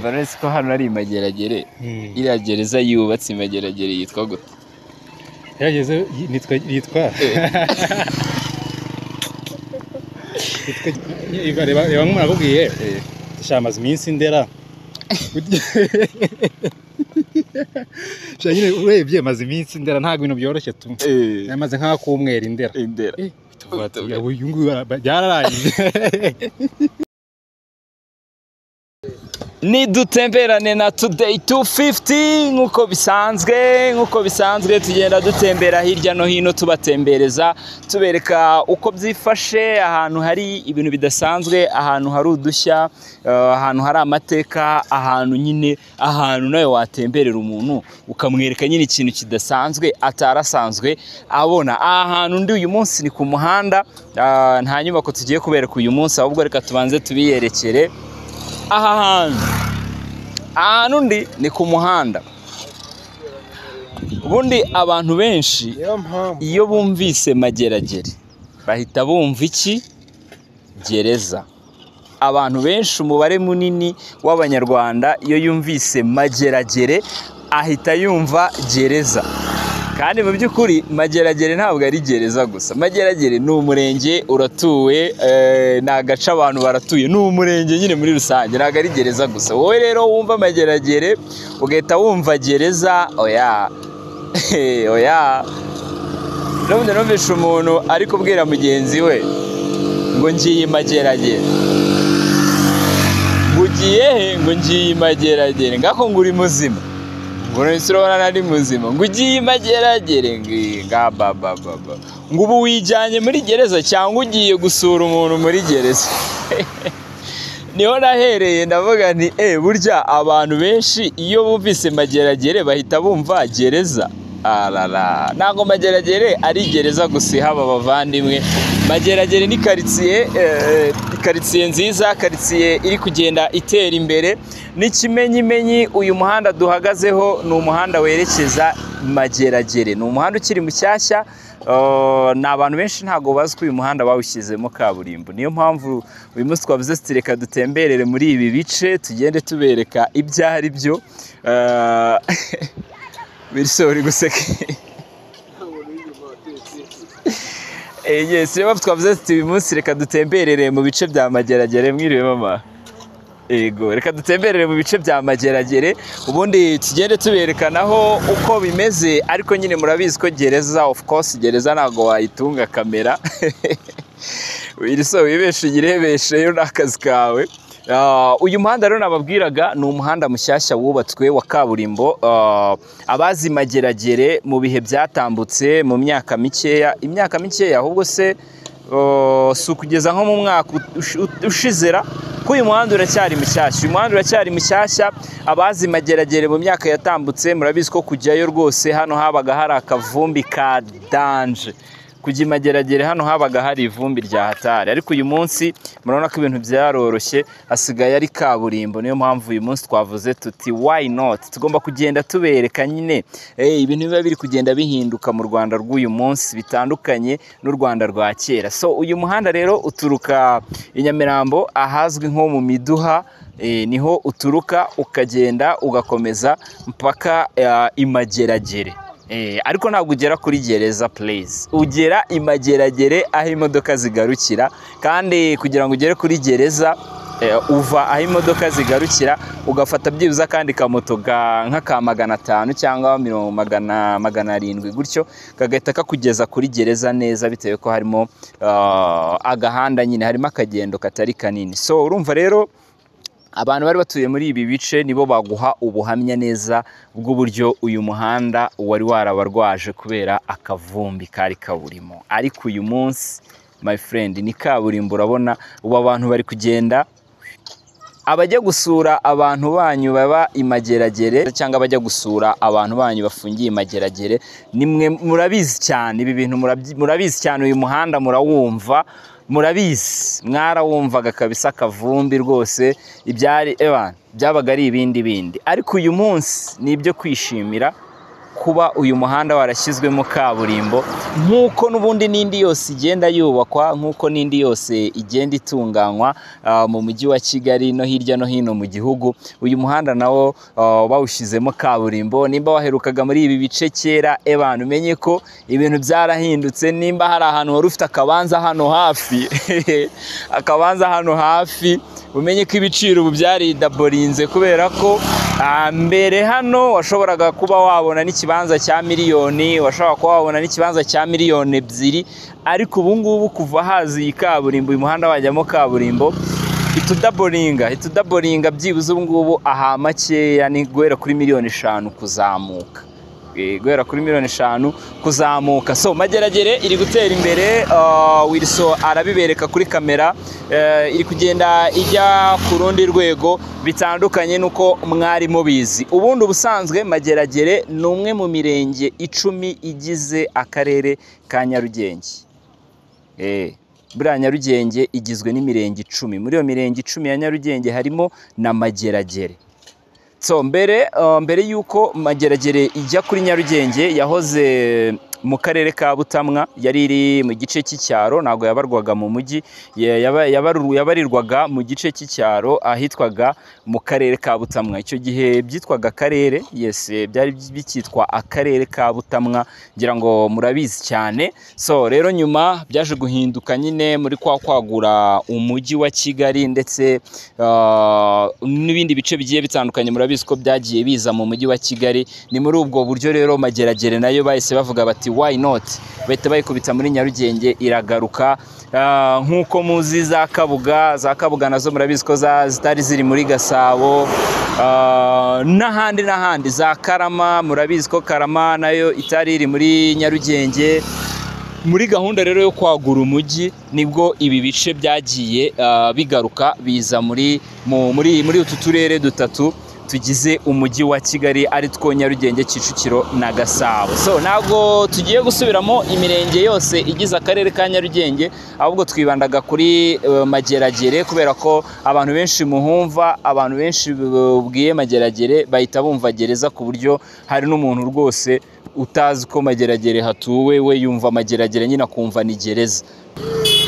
Uretse ko hano ari Imageragere, iriya gereza yubatse Imageragere yitwa gute? Yarageze yitwa yitwa reba nk'umuntu akubwiye shamaze iminsi ndera nyine urebye maze iminsi ndera ntabwo ibintu byoroshye tu yamaze nk'akumwera indera indera uyu nguyu byararangije. Nidutemberane na Today 250 nkuko bisanzwe tugenda dutembera hirya no hino, tubatembereza tubereka uko byifashe ahantu hari ibintu bidasanzwe, ahantu hari udushya, ahantu hari amateka, ahantu nyine ahantu nawe watemberera umuntu ukamwereka nyine ikintu kidasanzwe atarasanzwe abona. Ahantu ndi uyu munsi ni ku muhanda, nta nyubako tugiye kubereka uyu munsi, ahubwo reka tubanze tubiyerekere. Aha hantu ndi ni ku muhanda. Ubundi abantu benshi iyo bumvise Mageragere bahita bumva iki? Gereza. Abantu benshi, umubare munini w'Abanyarwanda iyo yumvise Mageragere ahita yumva gereza. Kandi mu by'ukuri Mageragere ntabwo ari gereza gusa. Mageragere ni umurenge uratuwe, ni agace abantu baratuye, ni umurenge nyine muri rusange, ntabwo ari gereza gusa. Wowe rero wumva Mageragere ugahita wumva gereza, oya oya. N'ubundi numvishe umuntu ari kubwira mugenzi we ngo ngiye Mageragere, ngo ugiye he? Ngo ngiye Mageragere. Ngako ngo uri muzima, ngo none urabona nari muzima, ngo ugiye Mageragere, nga ba ba ba, ngo ubu wijyanye muri gereza cyangwa ugiye gusura umuntu muri gereza? Niho nahereye ndavuga nti burya abantu benshi iyo bumvise Mageragere bahita bumva gereza. Arara, ntabwo Mageragere ari gereza gusa ihaba bavandimwe. Mageragere ni karitsiye, karitsiye nziza, karitsiye iri kugenda itera imbere. N'ikimenyimenyi uyu muhanda duhagazeho ni umuhanda werekeza Mageragere, ni umuhanda ukiri mushyashya. Ni abantu benshi ntabwo bazi ko uyu muhanda bawushyizemo kaburimbo, niyo mpamvu uyu munsi twavuze tuti reka dutemberere muri ibi bice tugende tubereka ibyo ari byo. Wilson uri guseka. Yes, rero twavuze tuti uyu munsi reka dutemberere mu bice bya Mageragere. Mwiriwe mama. Ego, reka dutemberere mu bice bya Mageragere ubundi tugende tuberekanaho uko bimeze. Ariko nyine murabizi ko gereza, of course gereza ntabwo wayitunga kamera. Wilson wibeshe uyirebeshe yo n'akazi kawe. Uyu muhanda rero nababwiraga ni umuhanda mushyashya wubatswe wa kaburimbo. Abazi Mageragere mu bihe byatambutse mu myaka mikeya, imyaka mikeya ahubwo se si ukugeza nko mu mwaka ushizera ko uyu muhanda uracyari mushyashya. Uyu muhanda uracyari mushyashya. Abazi Mageragere mu myaka yatambutse murabizi ko kujyayo rwose hano habaga hari akavumbi ka danje. Kujya Mageragere hano habaga hari ivumbi rya hatari, ariko uyu munsi murabona ko ibintu byaroroshye, hasigaye ari kaburimbo. Niyo mpamvu uyu munsi twavuze tuti why not, tugomba kugenda tubereka nyine ibintu biba biri kugenda bihinduka mu Rwanda rw'uyu munsi bitandukanye n'u Rwanda rwa kera. So uyu muhanda rero uturuka i Nyamirambo ahazwi nko mu Miduha, niho uturuka ukagenda ugakomeza mpaka i Mageragere. Ariko ntabwo ugera kuri gereza please, ugera i Mageragere aho imodoka zigarukira. Kandi kugira ngo ugere kuri gereza uva aho imodoka zigarukira ugafata byibuze kandi kamoto nk'aka 500 cyangwa 700 gutyo, kagahita kakugeza kuri gereza neza, bitewe ko harimo agahanda nyine, harimo akagendo katari kanini. So urumva rero abantu bari batuye muri ibi bice nibo baguha ubuhamya neza bw'uburyo uyu muhanda wari warabarwaje kubera akavumbi kari kaburimo. Ariko uyu munsi my friend ni kaburimbo, urabona ubu abantu bari kugenda. Abajya gusura abantu banyu baba i Mageragere cyangwa abajya gusura abantu banyu bafungiye i Mageragere, nimwe murabizi cyane ibi bintu, murabizi cyane uyu muhanda murawumva, murabizi, mwarawumvaga kabisa akavumbi rwose, ibyari byabaga ari ibindi bindi. Ariko uyu munsi ni ibyo kwishimira kuba uyu muhanda warashyizwemo kaburimbo, nk'uko n'ubundi n'indi yose igenda yubakwa, nk'uko n'indi yose igenda itunganywa mu mujyi wa Kigali no hirya no hino mu gihugu. Uyu muhanda nawo bawushyizemo kaburimbo. Nimba waherukaga muri ibi bice kera, abantu umenye ko ibintu byarahindutse. Nimba hari ahantu wari ufite akabanza hano hafi akabanza hano hafi, umenye ko ibiciro ubu byaridaborinze, kubera ko mbere hano washoboraga kuba wabona n'ikibanza cya miliyoni, washobora kuba wabona n'ikibanza cya 2 miliyoni, ariko ubu ngubu kuva haza iyi kaburimbo, uyu muhanda wajyamo kaburimbo, itudaboringa byibuze ubu ngubu aha makeya ni guhera kuri miliyoni 5 kuzamuka. Guhera kuri miliyoni 5 kuzamuka. So Mageragere iri gutera imbere, Wilson arabibereka kuri kamera, iri kugenda ijya ku rundi rwego bitandukanye nuko mwari mubizi. Ubundi ubusanzwe Mageragere ni umwe mu mirenge 10 igize akarere ka Nyarugenge. Buriya Nyarugenge igizwe n'imirenge 10. Muri iyo mirenge 10 ya Nyarugenge harimo na Mageragere. So mbere yuko Mageragere ijya kuri Nyarugenge, yahoze mu karere ka Butamwa, yari iri mu gice cy'icyaro, ntabwo yabarwaga mu mujyi, yabarirwaga mu gice cy'icyaro ahitwaga mu karere ka Butamwa. Icyo gihe byitwaga akarere, yes, byari bikitwa akarere ka Butamwa, ngira ngo murabizi cyane. So rero nyuma byaje guhinduka nyine muri kwa kwagura umujyi wa Kigali, ndetse n'ibindi bice bigiye bitandukanye murabizi ko byagiye biza mu mujyi wa Kigali. Ni muri ubwo buryo rero Mageragere nayo bahise bavuga bati "Why not?" Bahita bayikubita muri Nyarugenge iragaruka. Nk'uko muzi za Kabuga, za Kabuga nazo murabizi ko zitari ziri muri Gasabo, n'ahandi n'ahandi, za Karama murabizi ko Karama nayo itari iri muri Nyarugenge. Muri gahunda rero yo kwagura umujyi nibwo ibi bice byagiye bigaruka biza muri utu turere dutatu tugize umujyi wa Kigali, ari two Nyarugenge, Kicukiro na Gasabo. So ntabwo tugiye gusubiramo imirenge yose igize akarere ka Nyarugenge, ahubwo twibandaga kuri Mageragere, kubera ko abantu benshi muhumva, abantu benshi bubwiye Mageragere bahita bumva gereza, ku buryo hari n'umuntu rwose utazi ko Mageragere hatuwe, we yumva Mageragere nyine akumva ni gereza.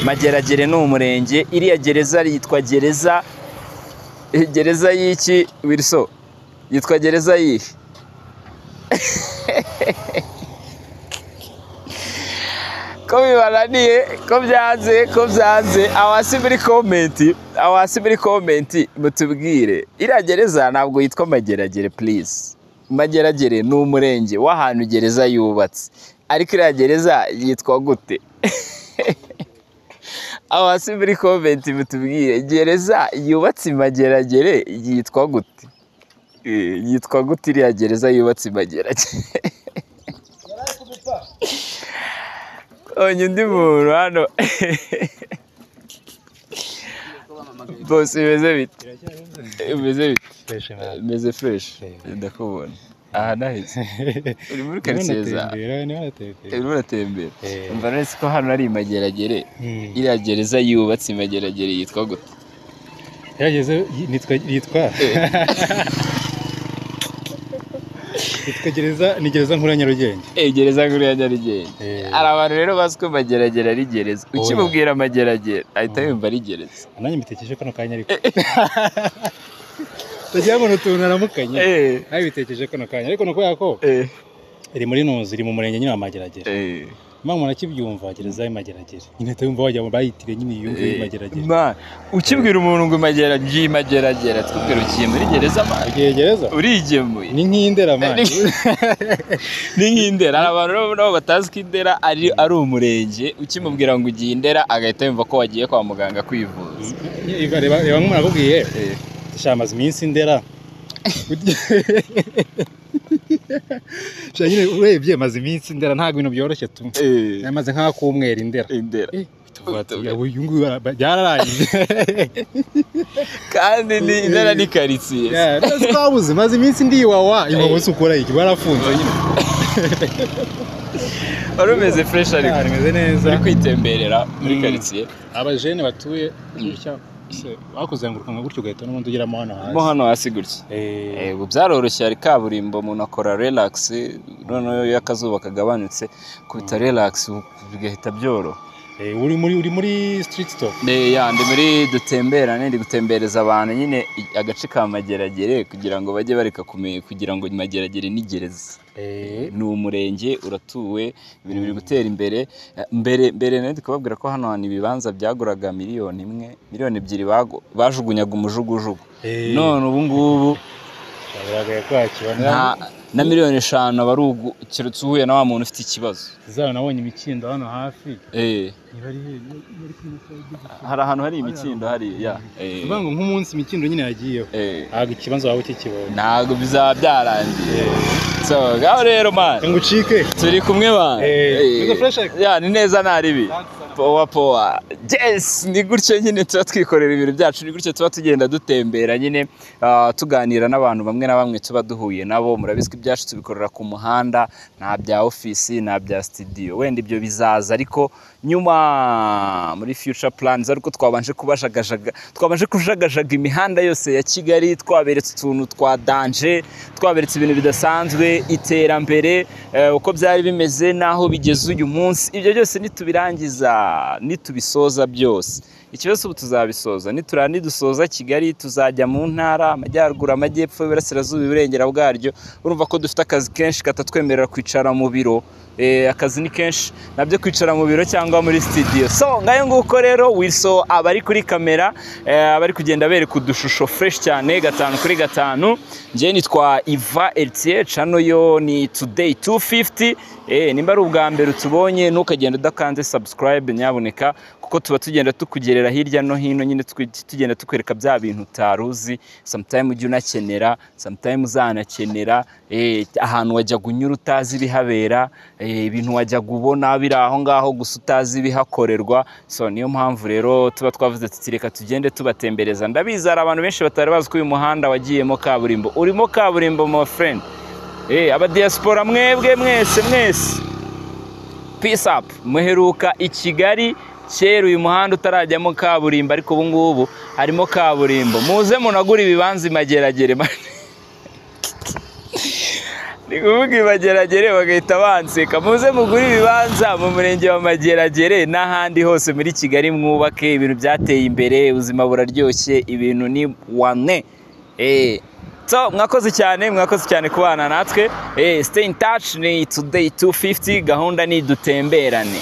Mageragere ni umurenge. Iriya gereza yitwa gereza y'iki, Wilson? Yitwa gereza yihe? Ko bibananiye, ko byanze, ko byanze? Aho hasi muri comment, aho hasi muri comment mutubwire. Iriya gereza ntabwo yitwa Mageragere, please. Mageragere ni umurenge w'ahantu gereza yubatse, ariko iriya gereza yitwa gute? Aho hasi muri comment mutubwire, gereza yubatse i Mageragere yitwa gute? Yitwa gute iriya gereza yubatse i Mageragere? Onye undi muntu hano. Bose bimeze bite? Bimeze bite? Bimeze fresh, ndakubona aha nahise uri muri karitsiye za urimo uratembera. Umva, none ko hano ari i Mageragere, iriya gereza yubatse i Mageragere yitwa gute? Yarageze yitwa gereza, ni gereza nkuru ya Nyarugenge. Gereza nkuru ya Nyarugenge. Hari abantu rero bazi ko Mageragere ari gereza, ukimubwira Mageragere ahita yumva ari gereza. Nanjye mbitekereje kano kanya, ariko tagira ngo ni utuntu naramukanye. Nawe bitekereje kano kanya, ariko ni ukubera ko iri muri nuzi, iri mu murenge nyine wa Mageragere. Impamvu umuntu akibyumva gereza y'Imageragere nyine ahita yumva wagira ngo bayitiriye nyine, yumve y'Imageragere. Man, ukibwira umuntu ngo Mageragere, Mageragere, twubwira ugiye muri gereza, man. Ugiye gereza. Urigemuye. Ni nk'indera, man. Ni nk'Indera. Hari abantu rero nabo batazi ko Indera ari umurenge, ukimubwira ngo ugiye Indera agahita yumva ko wagiye kwa muganga kwivuza. Reba nk'umuntu akubwiye sha maze iminsi Indera. Sha nyine urebye maze iminsi Indera, ntabwo ibintu byoroshye tu. Maze nk'akumwera Indera. Indera. Tuvuga ati, uyu nguyu byararangiye. Kandi ni Indera, ni karitsiye. Yeah, twabuze maze iminsi ndi Iwawa. Iwawa se ukora iki? Barafunze nyine. Wari umeze fresh ariko? Rimeze neza. Uri kwitemberera muri karitsiye. Abajene batuye gutya. Wakuzenguruka nka gutyo ugahita n'ubundi ugeramo hano hasi. Mo hano hasi gutya. Ubu byaroroshye, hari kaburimbo, umuntu akora relax, noneho iyo akazuba kagabanutse kubita relax bigahita byoroha. Uri muri street stop. Ya, ndi muri dutemberane, ndi gutembereza abantu nyine agace ka Mageragere kugira ngo bajye bareka kumenya, kugira ngo Mageragere ni gereza. Ni umurenge uratuwe, ibintu biri gutera imbere. Mbere nari kubabwira ko hano hantu ibibanza byaguraga 1 miliyoni, 2 miliyoni bajugunyaga umujugujugu. None ubu ngubu biragoye ko wakibona. Na 5 miliyoni aba ari ugu, keretse uhuye na wa muntu ufite ikibazo. Zawe nabonye imikindo hano hafi. Niba ari Hari ahantu hari imikindo hariya. Uvuga ngo nk'umunsi imikindo nyine yagiyeho, ntabwo ikibanza waba ukikibonye. Ntabwo bizaba byarangiye. So ngaho rero man, ngo ucike. Turi kumwe man. Niko fresh ariko? Ya, ni neza nta ribi. Poa poa. Yes, ni gutyo nyine tuba twikorera ibintu byacu, ni gutyo tuba tugenda dutembera nyine, tuganira n'abantu bamwe na bamwe tuba duhuye nabo. Murabizi ko ibyacu tubikorera ku muhanda, nta bya office, nta bya studio. Wenda ibyo bizaza ariko nyuma muri future plans, ariko twabanje kubajagajaga, twabanje kujagajaga imihanda yose ya Kigali, twaberetse utuntu twa danger, twaberetse ibintu bidasanzwe, iterambere, uko byari bimeze n'aho bigeze uyu munsi. Ibyo byose nitubirangiza, nitubisoza byose, ikibazo ubu tuzabisoza nidusoza Kigali tuzajya mu ntara, amajyaruguru, amajyepfo, iburasirazuba, iburengera bwaryo. Urumva ko dufite akazi kenshi katatwemerera kwicara mu biro. Akazi ni kenshi nabyo kwicara mu biro cyangwa muri studio. So ngayo nguko rero, Wilson abari kuri kamera, abari kugenda bereka udushusho fresh cyane 5 kuri 5. Njye nitwa Iva Eltier, channel yo ni Today 250. Nimba ari ubwa mbere utubonye, ntukagenda udakanze subscribe nyabuneka, kuko tuba tugenda tukugerera hirya no hino nyine, tugenda tukwereka bya bintu utaruzi. Sometime ujya unakenera, sometime uzanakenera, ahantu wajyaga unyura utazi ibihabera, ibintu wajyaga ubona biri aho ngaho gusa utazi ibihakorerwa. So niyo mpamvu rero tuba twavuze tuti reka tugende tubatembereza. Ndabizi hari abantu benshi batari bazi ko uyu muhanda wagiyemo kaburimbo, urimo kaburimbo my friend. Aba diaspora mwebwe mwese mwese, peace up. Muheruka i Kigali kera uyu muhanda utarajyamo kaburimbo, ariko ubu ngubu harimo kaburimbo. Muze munagura ibibanza i Mageragere. Ni kuvuga i Mageragere bagahita banseka. Muze mugure ibibanza mu murenge wa Mageragere n'ahandi hose muri Kigali, mwubake. Ibintu byateye imbere, ubuzima buraryoshye, ibintu ni wane. So mwakoze cyane, mwakoze cyane kubana natwe. Stay in touch, ni Today 250, gahunda ni dutemberane.